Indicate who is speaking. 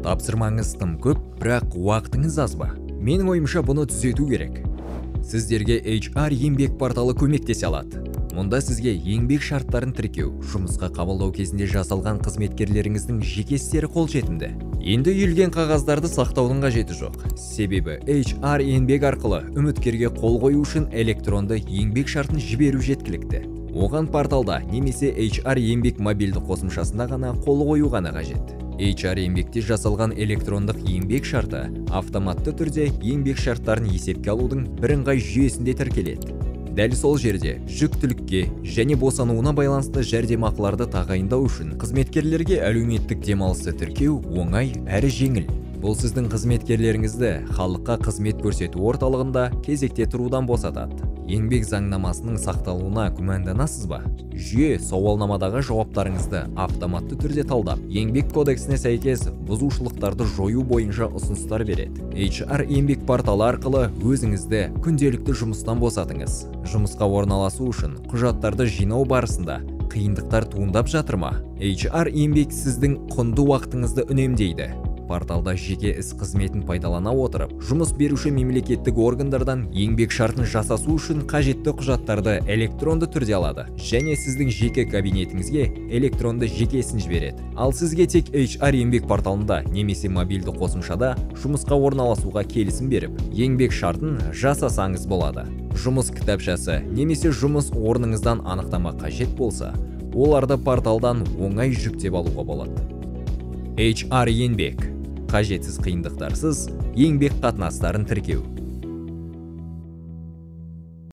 Speaker 1: Тапсырмаңыз тым көп, бірақ уақытыңыз аз ба? Менің ойымша, бұны түзету керек. Сіздерге HR еңбек порталы көмектесе алады. Мұнда сізге еңбек шарттарын тіркеу, жұмысқа қабылдау кезінде жасалған қызметкерлеріңіздің жеке істері қолжетімді. Енді үйілген қағаздарды сақтаудың қажеті жоқ. Себебі HR еңбек арқылы үміткерге қол қою үшін электронды еңбек шартын жіберу жеткілікті. Оған порталда немесе HR еңбек мобильді қосымшасында ғана қол қою ғана қажет. HR еңбекте жасалған электрондық еңбек шарты автоматты түрде еңбек шарттарын есепке алудың бірыңғай жүйесінде тіркеледі. Дәл сол жерде жүктілікке және босануына байланысты жәрдемақыларды тағайындау үшін қызметкерлерге әлеуметтік демалысты тіркеу оңай әрі жеңіл. Бұл сіздің қызметкерлеріңізді халыққа қызмет көрсету орталығында кезекте тұрудан босатады. Еңбек заңнамасының сақталуына күмәнданасыз ба? Жүйе сауалнамадағы жауаптарыңызды автоматты түрде талдап, еңбек кодексіне сәйкес бұзушылықтарды жою бойынша ұсыныстар береді. HR еңбек порталы арқылы өзіңізді күнделікті жұмыстан босатыңыз. Жұмысқа орналасу үшін құжаттарды жинау барысында қиындықтар туындап жатыр ма? HR еңбек сіздің құнды уақытыңызды үнемдейді. Порталда жеке іс қызметін пайдалана отырып, жұмыс беруші мемлекеттік органдардан еңбек шартын жасасу үшін қажетті құжаттарды электронды түрде алады және сіздің жеке кабинетіңізге электронды жеке ісін жібереді. Ал сізге тек HR еңбек порталында немесе мобильді қосымшада жұмысқа орналасуға келісім беріп, еңбек шартын жасасаңыз болады. Жұмыс кітапшасы немесе жұмыс орныңыздан анықтама қажет болса, оларды порталдан оңай жүктеп алуға болады. HR еңбек. Қажетсіз қиындықтарсыз еңбек қатынастарын тіркеу.